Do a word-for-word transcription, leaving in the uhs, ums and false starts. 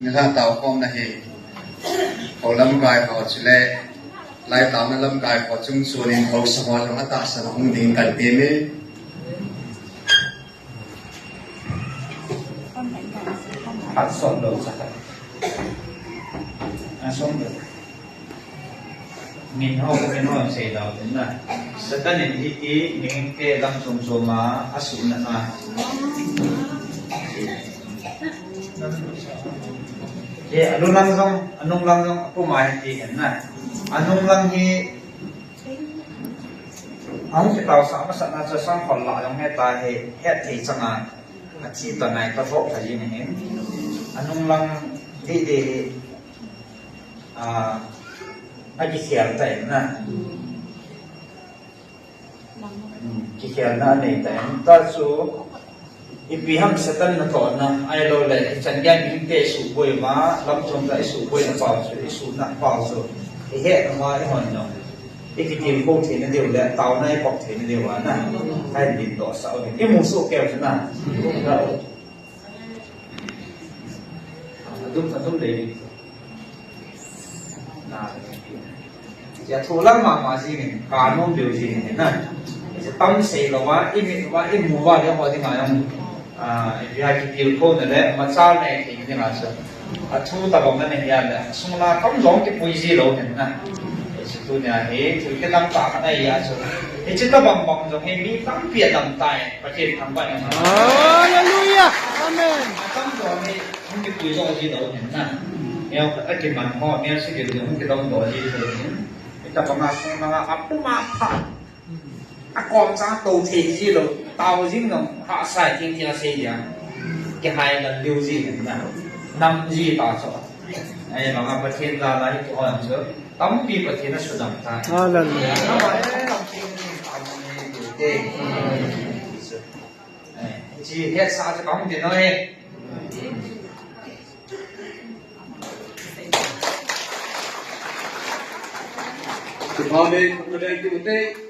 Nilhah tao khomna hi, ho lamkai ho chule, lai taona lamkai ho chung chunin ho sa ho jong atahsan a hung ding kan teme. Phat sot lo sa khat. A sot lo. Min ho, min ho sei dau tin na. Satan in hiti mihingte lam chom chom a asuhna a. He, anung lang jong, anung lang jong, apuma hiti hen na. Anung lang hi, ahung kitaosah masat na chu sangkhol lah jong heta hi, het thei chang a, athi ta nai ta tho kha jing ahin. Anung lang didi hi, a, akikhel ta in na. Hmm, kikhelna anei ta in. Ta chu, ipi ham Satan natohna, ahilou le, ichan gei mihingte isuhboi uva, lam chom tah isuhboina pau chu, isuhna pau chu, ihet uva, ihon jong ikitilkhou theina diu le, taona ipop theina diu a na, kahin dingdoh sah u. Imu soh keu chu na. Adum, adum le. Na. Hiche thu lang mama jingin, kanom lheh jingin na. Hiche tam sei louva, imit uva, imu uva le ho dinga jong, a, ipi ham kitilkhouna le, machal nei thei dinga chu. Athu tabang na nei a le, sung la tam jong kipui ji lou hin na. Hiche tunia hi, thil kidang tah khat ahi a chu. Hiche tabang bang jong hi mi tampi adang tai. Pathen thangvah in. Hallelujah. Amen. Atam jong hi hung kipui jo ji lou hin na. Neo khat akiman ho, neo sigil jong hung kidong doh ji lou hin. Hitabanga sung langa apuma pha. Akom cha to thei ji lou. Tao jing jong hahsa jing jing asei dia. Kihai lal lheh ji hin na. Nam ji ta chu. Ahivanga Pathen jal a hi kihon chu. Tampi Pathen asudam tai. Hallelujah. Eh, hiche hetsah chu kahung tin ahi. Amen. Amen.